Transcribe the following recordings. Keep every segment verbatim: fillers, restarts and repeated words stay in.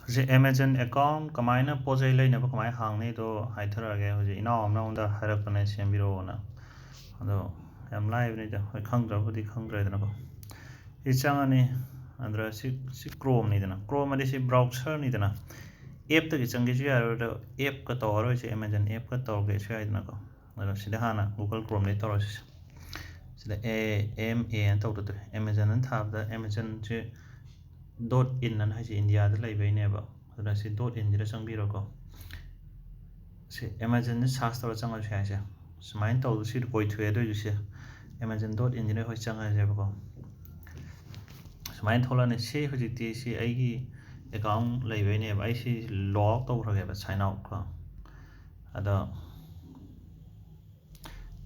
ꯍꯧꯖꯤꯛ Amazon account ꯀꯃꯥꯏꯅ ꯄꯣꯠ ꯆꯩ ꯂꯩꯅꯕ ꯀꯃꯥꯏꯅ ꯍꯥꯡꯅꯤꯗꯣ ꯍꯥꯏꯊꯔꯛꯑꯒꯦ꯫ ꯍꯧꯖꯤꯛ ꯏꯅꯥꯎ ꯑꯃꯅ ꯑꯩꯉꯣꯟꯗ ꯍꯥꯏꯔꯛꯄꯅꯦ, ꯁꯦꯝꯕꯤꯔꯛꯑꯣꯅ꯫ ꯑꯗꯣ ꯌꯥꯝ ꯂꯥꯏꯕꯅꯤꯗ, ꯍꯣꯏ, ꯈꯪꯗ꯭ꯔꯕꯨꯗꯤ ꯈꯪꯗ꯭ꯔꯦꯗꯅꯀꯣ꯫ ꯁꯤ ꯆꯪꯉꯅꯤ, ꯑꯗꯨꯗ ꯁꯤ ꯁꯤ ꯀ꯭ꯔꯣꯝꯅꯤꯗꯅ, ꯀ꯭ꯔꯣꯝ ꯑꯗꯤ ꯁꯤ ꯕ꯭ꯔꯥꯎꯁꯔꯅꯤꯗꯅ꯫ ꯑꯦꯞꯇꯒꯤ ꯆꯪꯒꯦꯁꯨ ꯌꯥꯔꯣꯏꯗ, ꯑꯦꯞꯀ ꯇꯧꯔꯔꯣꯏꯁꯦ, ꯑꯦꯃꯥꯖꯣꯟ ꯑꯦꯞꯀ ꯇꯧꯔꯒꯦꯁꯨ ꯌꯥꯏꯗꯅꯀꯣ꯫ ꯑꯗꯣ ꯁꯤꯗ ꯍꯥꯟꯅ ꯒꯨꯒꯜ ꯀ꯭ꯔꯣꯝꯗꯒꯤ ꯇꯧꯔꯁꯤ꯫ ꯁꯤꯗ ꯑꯦ ꯑꯦꯝ ꯑꯦ ꯑꯅ ꯇꯧꯗꯣꯏ, ꯑꯦꯃꯥꯖꯣꯟ ꯑꯅ ꯊꯥꯕꯗ ꯑꯦꯃꯥꯖꯣꯟꯁꯦ ꯗꯣꯠ ꯏꯟ ꯑꯅ ꯍꯥꯏꯁꯦ ꯏꯟꯗꯤꯌꯥꯗ ꯂꯩꯕꯩꯅꯦꯕ꯫ ꯑꯗꯨꯅ ꯁꯤ ꯗꯣꯠ ꯏꯟꯁꯤꯗ ꯆꯪꯕꯤꯔꯣꯀꯣ꯫ ꯁꯤ ꯑꯦꯃꯥꯖꯣꯟꯁꯦ ꯁꯥꯔꯁ ꯇꯧꯔ ꯆꯪꯉꯁꯨ ꯌꯥꯏꯁꯦ꯫ ꯁꯨꯃꯥꯏꯅ ꯇꯧꯕꯗ ꯁꯤ ꯀꯣꯏꯊꯣꯛꯑꯦ, ꯑꯗꯨ ꯑꯣꯏꯁꯨ ꯁꯤ ꯑꯦꯃꯥꯖꯣꯟ ꯗꯣꯠ ꯏꯟꯁꯤꯗ ꯑꯩꯈꯣꯏ ꯆꯪꯉꯁꯦꯕꯀꯣ꯫ ꯁꯨꯃꯥꯏꯅ ꯊꯣꯛꯂꯛꯑꯅꯤ꯫ ꯁꯤ ꯍꯧꯖꯤꯛꯇꯤ ꯁꯤ ꯑꯩꯒꯤ ꯑꯦꯀꯥꯎꯟ ꯂꯩꯕꯩꯅꯦꯕ꯫ ꯑꯩ ꯁꯤ ꯂꯣꯛ ꯑꯥꯎꯠ ꯇꯧꯈ꯭ꯔꯒꯦꯕ, ꯁꯥꯏꯟ ꯑꯥꯎꯠ ꯀꯣ꯫ ꯑꯗꯣ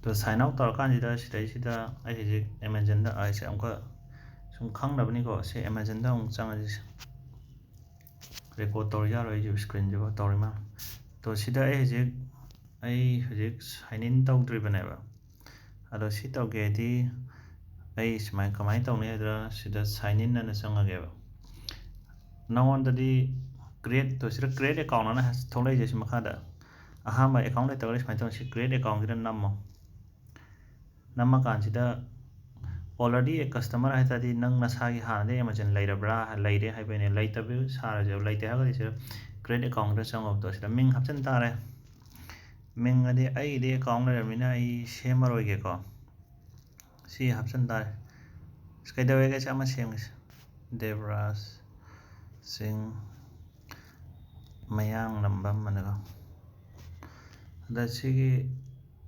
ꯑꯗꯣ ꯁꯥꯏꯟ ꯑꯥꯎꯠ ꯇꯧꯔꯀꯥꯟꯁꯤꯗ ꯁꯤꯗꯩꯁꯤꯗ ꯑꯩ ꯍꯧꯖꯤꯛ ꯑꯦꯃꯥꯖꯣꯟꯗ ꯑꯩꯁꯦ ꯑꯃꯨꯛꯀ ꯁꯨꯝ ꯈꯪꯅꯕꯅꯤꯀꯣ, ꯁꯤ ꯑꯦꯃꯥꯖꯣꯟꯗ ꯑꯃꯨꯛ ꯆꯪꯉꯁꯤ꯫ ꯔꯦꯀꯣꯔꯠ ꯇꯧꯔꯤ ꯌꯥꯔꯣꯏ, ꯑꯩꯁꯨ ꯁ꯭ꯀ꯭ꯔꯤꯟꯁꯤꯕꯨ ꯇꯧꯔꯤ ꯃꯥꯜꯂꯦ꯫ ꯑꯗꯣ ꯁꯤꯗ ꯑꯩ ꯍꯧꯖꯤꯛ ꯑꯩ ꯍꯧꯖꯤꯛ ꯁꯥꯏꯟ ꯏꯟ ꯇꯧꯗ꯭ꯔꯤꯕꯅꯦꯕ꯫ ꯑꯗꯣ ꯁꯤ ꯇꯧꯒꯦꯗꯤ ꯑꯩ ꯁꯨꯃꯥꯏꯅ ꯀꯃꯥꯏꯅ ꯇꯧꯅꯤ ꯍꯥꯏꯗ꯭ꯔꯥ, ꯁꯤꯗ ꯁꯥꯏꯟ ꯏꯟ ꯑꯅ ꯆꯪꯉꯒꯦꯕ꯫ ꯅꯉꯣꯟꯗꯗꯤ ꯀ꯭ꯔꯤꯌꯦꯠ ꯇꯧ, ꯁꯤꯗ ꯀ꯭ꯔꯤꯌꯦꯠ ꯑꯦꯀꯥꯎꯟ ꯑꯅ ꯊꯣꯛꯂꯛꯏꯁꯦ ꯁꯤ ꯃꯈꯥꯗ꯫ ꯑꯍꯥꯟꯕ ꯑꯦꯀꯥꯎꯟ ꯂꯩꯇꯕꯗꯤ ꯁꯨꯃꯥꯏꯅ ꯇꯧꯅꯤ, ꯁꯤ ꯀ꯭ꯔꯤꯌꯦꯠ ꯑꯦꯀꯥꯎꯟꯁꯤꯗ ꯅꯝꯃꯣ꯫ ꯅꯝꯃꯀꯥꯟꯁꯤꯗ already a customer ꯍꯥꯏ ꯇꯥꯔꯗꯤ ꯅꯪ ꯅꯁꯥꯒꯤ ꯍꯥꯟꯅꯗꯒꯤ ꯑꯦꯃꯥꯖꯣꯟ ꯂꯩꯔꯕ꯭ꯔꯥ? ꯂꯩꯔꯦ ꯍꯥꯏꯕꯩꯅꯦ꯫ ꯂꯩꯇꯕ ꯁꯥꯔꯁꯦ, ꯂꯩꯇꯦ ꯍꯥꯏꯔꯒꯗꯤ ꯁꯤꯗ ꯀ꯭ꯔꯤꯌꯦꯠ ꯑꯦꯀꯥꯎꯟꯗ ꯆꯪꯉꯣꯕꯗꯣ, ꯁꯤꯗ ꯃꯤꯡ ꯍꯥꯞꯆꯤꯟ ꯇꯥꯔꯦ꯫ ꯃꯤꯡ ꯑꯗꯤ ꯑꯩꯒꯤꯗꯤ ꯑꯦꯀꯥꯎꯟ ꯂꯩꯔꯕꯅꯤꯅ ꯑꯩ ꯁꯦꯝꯃꯔꯣꯏꯒꯦꯀꯣ꯫ ꯁꯤ ꯍꯥꯞꯆꯤꯟ ꯇꯥꯔꯦ꯫ ꯑꯁ, ꯀꯩꯗꯧꯋꯦꯒꯦ? ꯁꯤ ꯑꯃ ꯁꯦꯝꯒꯦꯁꯦ꯫ ꯗꯦꯕꯔꯥꯖ ꯁꯤꯡ ꯃꯌꯥꯡꯂꯝꯕꯝ ꯑꯅꯀꯣ꯫ ꯑꯗ ꯁꯤꯒꯤ,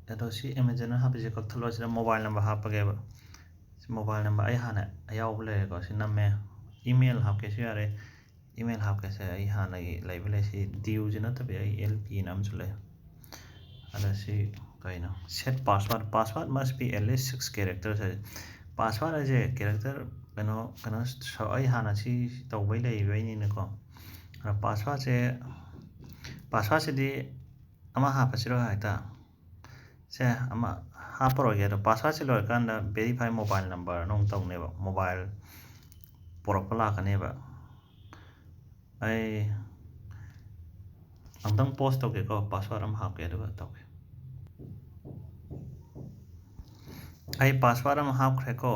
ꯑꯗꯣ ꯁꯤ ꯑꯦꯃꯥꯖꯣꯟꯅ ꯍꯥꯞꯄꯤꯁꯦ ꯀꯛꯊꯠꯂꯣ꯫ ꯁꯤꯗ ꯃꯣꯕꯥꯏꯜ ꯅꯝꯕꯔ ꯍꯥꯞꯄꯒꯦꯕ꯫ ꯁꯤ ꯃꯣꯕꯥꯏꯜ ꯅꯝꯕꯔ ꯑꯩ ꯍꯥꯟꯅ ꯑꯌꯥꯎꯕ ꯂꯩꯔꯦꯀꯣ꯫ ꯁꯤ ꯅꯝꯃꯦ꯫ ꯏꯃꯦꯜ ꯍꯥꯞꯀꯦꯁꯨ ꯌꯥꯔꯦ꯫ ꯏꯃꯦꯜ ꯍꯥꯞꯀꯦꯁꯦ ꯑꯩ ꯍꯥꯟꯅꯒꯤ ꯂꯩꯕ ꯂꯩ꯫ ꯁꯤ ꯗꯤꯌꯨꯁꯦ ꯅꯠꯇꯕꯤ ꯑꯩ ꯑꯦꯜ ꯄꯤꯅ ꯑꯃꯁꯨ ꯂꯩ꯫ ꯑꯗ ꯁꯤ ꯀꯩꯅꯣ, set password, password must be at least six characters ꯍꯥꯏꯁꯦ꯫ ꯄꯥꯁꯋꯥꯔꯗ ꯍꯥꯏꯁꯦ ꯀꯦꯔꯦꯛꯇꯔ ꯀꯩꯅꯣ, ꯀꯩꯅꯣ ꯁ-, ꯑꯩ ꯍꯥꯟꯅ ꯁꯤ ꯇꯧꯕꯩ ꯂꯩꯕꯩꯅꯤꯅꯀꯣ꯫ ꯑꯗ ꯄꯥꯁꯋꯥꯔꯗꯁꯦ, ꯄꯥꯁꯋꯥꯔꯗꯁꯤꯗꯤ ꯑꯃ ꯍꯥꯞꯄꯁꯤꯔꯣ ꯍꯦꯛꯇ? ꯁꯦ, ꯑꯃ ꯍꯥꯞꯄꯔꯣꯏꯒꯦ꯫ ꯑꯗꯣ ꯄꯥꯁꯋꯥꯔꯗꯁꯦ ꯂꯣꯏꯔꯀꯥꯟꯗ verify mobile number ꯑꯅ ꯑꯃꯨꯛ ꯇꯧꯅꯦꯕ꯫ ꯃꯣꯕꯥꯏꯜ ꯄꯣꯔꯛꯄ ꯂꯥꯛꯀꯅꯦꯕ꯫ ꯑꯩ ꯑꯃꯨꯛꯇꯪ ꯄꯣꯁ ꯇꯧꯒꯦꯀꯣ, ꯄꯥꯁꯋꯥꯔꯗ ꯑꯃ ꯍꯥꯞꯀꯦ ꯑꯗꯨꯒ ꯇꯧꯒꯦ꯫ ꯑꯩ ꯄꯥꯁꯋꯥꯔꯗ ꯑꯃ ꯍꯥꯞꯈ꯭ꯔꯦꯀꯣ꯫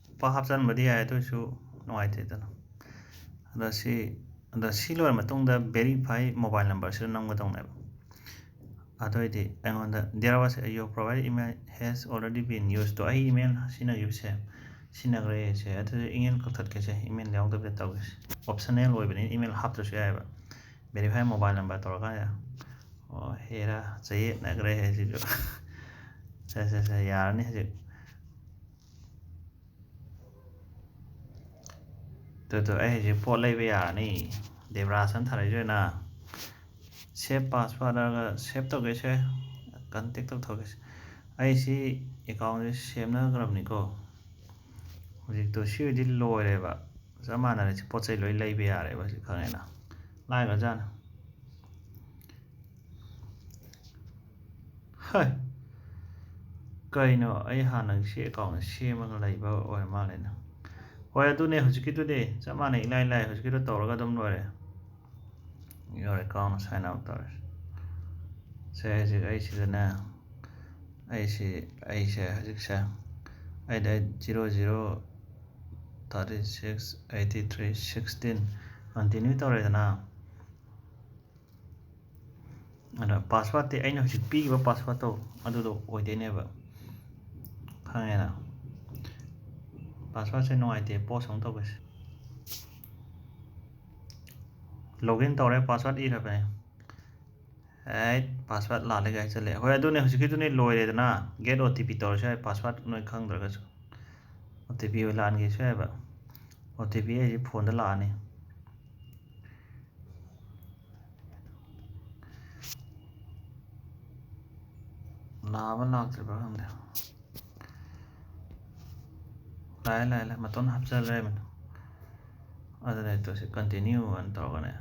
ꯂꯨꯄꯥ ꯍꯥꯞꯆꯟꯕꯗꯤ ꯌꯥꯏ, ꯑꯗꯨ ꯑꯣꯏꯔꯁꯨ ꯅꯨꯡꯉꯥꯏꯇꯦꯗꯅ꯫ ꯑꯗ ꯁꯤ ꯑꯗ ꯁꯤ ꯂꯣꯏꯔ ꯃꯇꯨꯡꯗ verify mobile number ꯁꯤꯗ ꯅꯝꯒꯗꯧꯅꯦꯕ꯫ ꯑꯗꯨꯑꯣꯏꯗꯤ ꯑꯩꯉꯣꯟꯗ there was a your provide email has already been used ꯇꯣ, ꯑꯩ email ꯁꯤꯖꯤꯟꯅꯈꯤꯕꯁꯦ ꯁꯤꯖꯤꯟꯅꯈ꯭ꯔꯦ ꯁꯦ꯫ ꯑꯗꯨꯗꯤ email ꯀꯛꯊꯠꯀꯦꯁꯦ, email ꯌꯥꯎꯗꯕꯤꯗ ꯇꯧꯒꯦꯁꯦ꯫ Optional ꯑꯣꯏꯕꯅꯤꯅ email ꯍꯥꯞꯇ꯭ꯔꯁꯨ ꯌꯥꯏꯑꯕ꯫ Verify mobile number ꯇꯧꯔꯀꯥꯟꯗ꯫ ꯑꯣ ꯍꯦꯔꯥ, ꯆꯌꯦꯠꯅꯈ꯭ꯔꯦ ꯁꯤꯁꯨ꯫ ꯁꯦ ꯁꯦ ꯁꯦ, ꯌꯥꯔꯅꯤ ꯍꯧꯖꯤꯛ꯫ ꯇꯨ ꯇꯨ, ꯑꯩ ꯍꯧꯖꯤꯛ ꯄꯣꯠ ꯂꯩꯕ ꯌꯥꯔꯅꯤ꯫ ꯗꯦꯕ꯭ꯔꯥꯖꯅ ꯊꯥꯔꯛꯏꯁꯦ ꯑꯣꯏꯅ꯫ Save password ꯍꯥꯏꯔꯒ save ꯇꯧꯒꯦꯁꯦ, contact ꯇꯧꯊꯣꯛꯀꯦꯁꯦ꯫ ꯑꯩ ꯁꯤ account ꯁꯦ ꯁꯦꯝꯅꯈ꯭ꯔꯕꯅꯤꯀꯣ꯫ ꯍꯧꯖꯤꯛꯇꯣ ꯁꯤ ꯑꯣꯏꯗꯤ ꯂꯣꯏꯔꯦꯕ꯫ ꯆꯞ ꯃꯥꯟꯅꯔꯦ, ꯁꯤ ꯄꯣꯠ ꯆꯩ ꯂꯣꯏ ꯂꯩꯕ ꯌꯥꯔꯦꯕ ꯍꯧꯖꯤꯛ, ꯈꯪꯉꯦꯅ꯫ ꯂꯥꯏꯈ꯭ꯔꯖꯥꯠꯅꯤ꯫ ꯍꯩ! ꯀꯩꯅꯣ, ꯑꯩ ꯍꯥꯟꯅꯒꯤ ꯁꯤ account ꯁꯦꯝꯃꯒ ꯂꯩꯕ ꯑꯣꯏꯔ ꯃꯥꯜꯂꯦꯅ꯫ ꯍꯣꯏ, ꯑꯗꯨꯅꯦ ꯍꯧꯖꯤꯛꯀꯤꯗꯨꯅꯦ, ꯆꯞ ꯃꯥꯟꯅꯩ, ꯏꯂꯥꯏ ꯂꯥꯏ, ꯍꯧꯖꯤꯛꯀꯤꯗꯣ ꯇꯧꯔꯒ ꯑꯗꯨꯝ ꯂꯣꯏꯔꯦ꯫ Your account sign up ꯇꯧꯔꯦ꯫ ꯁꯦ, ꯍꯧꯖꯤꯛ ꯑꯩ ꯁꯤꯗꯅꯦ, ꯑꯩꯁꯤ, ꯑꯩꯁꯦ ꯍꯧꯖꯤꯛꯁꯦ eight eight zero zero thirty six eighty three sixteen continue ꯇꯧꯔꯦꯗꯅ꯫ ꯑꯗ password ꯇꯤ ꯑꯩꯅ ꯍꯧꯖꯤꯛ ꯄꯤꯈꯤꯕ password ꯇꯣ ꯑꯗꯨꯗꯣ ꯑꯣꯏꯗꯣꯏꯅꯦꯕ, ꯈꯪꯉꯦꯅ? Password ꯁꯦ ꯅꯨꯡꯉꯥꯏꯇꯦ, post ꯑꯃꯨꯛ ꯇꯧꯒꯦꯁꯦ꯫ Login ꯇꯧꯔꯦ, password ꯏꯔꯕꯅꯦ꯫ ꯑꯩ password ꯂꯥꯜꯂꯦ ꯀꯥꯏ ꯆꯠꯂꯦ꯫ ꯍꯣꯏ, ꯑꯗꯨꯅꯦ, ꯍꯧꯖꯤꯛꯀꯤꯗꯨꯅꯦ ꯂꯣꯏꯔꯦꯗꯅ꯫ Get O T P ꯇꯧꯔꯁꯨ ꯌꯥꯏ, password ꯅꯣꯏ ꯈꯪꯗ꯭ꯔꯒꯁꯨ꯫ O T P ꯑꯣꯏ ꯂꯥꯟꯒꯦꯁꯨ ꯌꯥꯏꯕ꯫ O T P ꯑꯩꯁꯦ phone ꯗ ꯂꯥꯛꯑꯅꯤ꯫ ꯂꯥꯛꯑꯕ ꯂꯥꯛꯇ꯭ꯔꯤꯕ꯭ꯔꯥ ꯈꯪꯗꯦ꯫ ꯂꯥꯛꯑꯦ, ꯂꯥꯛꯑꯦ, ꯂꯥꯛꯑꯦ꯫ ꯃꯇꯣꯟ ꯍꯥꯞꯆꯜꯂꯦ꯫ ꯑꯗꯨꯅꯦ ꯇꯧꯁꯤ, continue ꯑꯅ ꯇꯧꯔꯒꯅꯦ꯫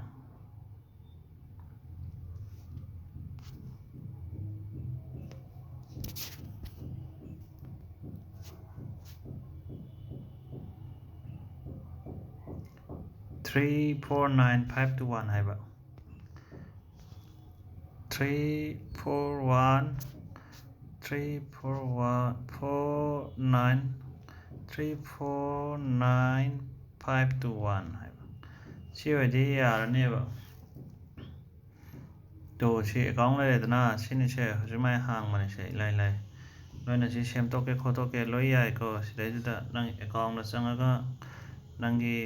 Three four nine five two one ꯍꯥꯏꯕ, three four one three four one four nine three four nine five two one ꯍꯥꯏꯕ, ꯁꯤ ꯑꯣꯏꯗꯤ ꯌꯥꯔꯅꯦꯕ꯫ ꯇꯣ, ꯁꯤ ꯑꯦꯀꯥꯎꯟ ꯂꯩꯔꯦꯗꯅ, ꯁꯤꯅꯤꯁꯦ ꯍꯧꯖꯤꯛ ꯃꯥꯏ ꯍꯥꯡꯕꯅꯤꯁꯦ, ꯏꯂꯥꯏ ꯂꯥꯏ꯫ ꯅꯣꯏꯅ ꯁꯤ ꯁꯦꯝꯗꯣꯛꯀꯦ ꯈꯣꯠꯇꯣꯛꯀꯦ ꯂꯣꯏ ꯌꯥꯏꯀꯣ꯫ ꯁꯤꯗꯩꯁꯤꯗ ꯅꯪ ꯑꯦꯀꯥꯎꯟꯗ ꯆꯪꯉꯒ ꯅꯪꯒꯤ,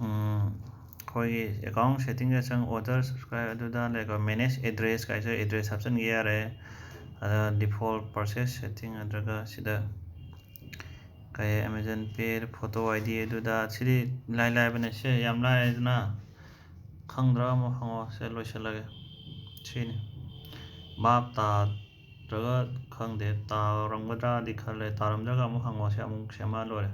ꯎꯝ, ꯑꯩꯈꯣꯏꯒꯤ ꯑꯦꯀꯥꯎꯟ ꯁꯦꯠꯇꯤꯡꯗ ꯆꯪ, ꯑꯣꯔꯗꯔ, ꯁꯕꯁꯀ꯭ꯔꯥꯏꯕ, ꯑꯗꯨꯗ ꯂꯩꯀꯣ, ꯃꯦꯅꯦꯖ ꯑꯦꯗ꯭ꯔꯦꯁ ꯀꯥꯏꯁꯦ ꯑꯦꯗ꯭ꯔꯦꯁ ꯍꯥꯞꯆꯤꯟꯒꯦ ꯌꯥꯔꯦ꯫ ꯑꯗ ꯗꯤꯐꯣꯜꯠ ꯄꯔꯆꯦꯁ ꯁꯦꯠꯇꯤꯡ ꯅꯠꯇ꯭ꯔꯒ ꯁꯤꯗ ꯀꯩ Amazon pay, photo I D ꯑꯗꯨꯗ, ꯁꯤꯗꯤ ꯂꯥꯏ ꯂꯥꯏꯕꯅꯦ, ꯁꯦ ꯌꯥꯝ ꯂꯥꯏꯗꯅ꯫ ꯈꯪꯗ꯭ꯔꯥ ꯑꯃꯨꯛ ꯍꯪꯉꯣ, ꯁꯦ ꯂꯣꯏꯁꯤꯜꯂꯒꯦ꯫ ꯁꯤꯅꯤ꯫ ꯚꯥꯞ ꯇꯥꯗ꯭ꯔꯒ ꯈꯪꯗꯦ, ꯇꯥꯔꯝꯒꯗ꯭ꯔꯥꯗꯤ ꯈꯜꯂꯦ, ꯇꯥꯔꯝꯗ꯭ꯔꯒ ꯑꯃꯨꯛ ꯍꯪꯉꯣ, ꯁꯦ ꯑꯃꯨꯛ ꯁꯦꯝꯃ ꯂꯣꯏꯔꯦ꯫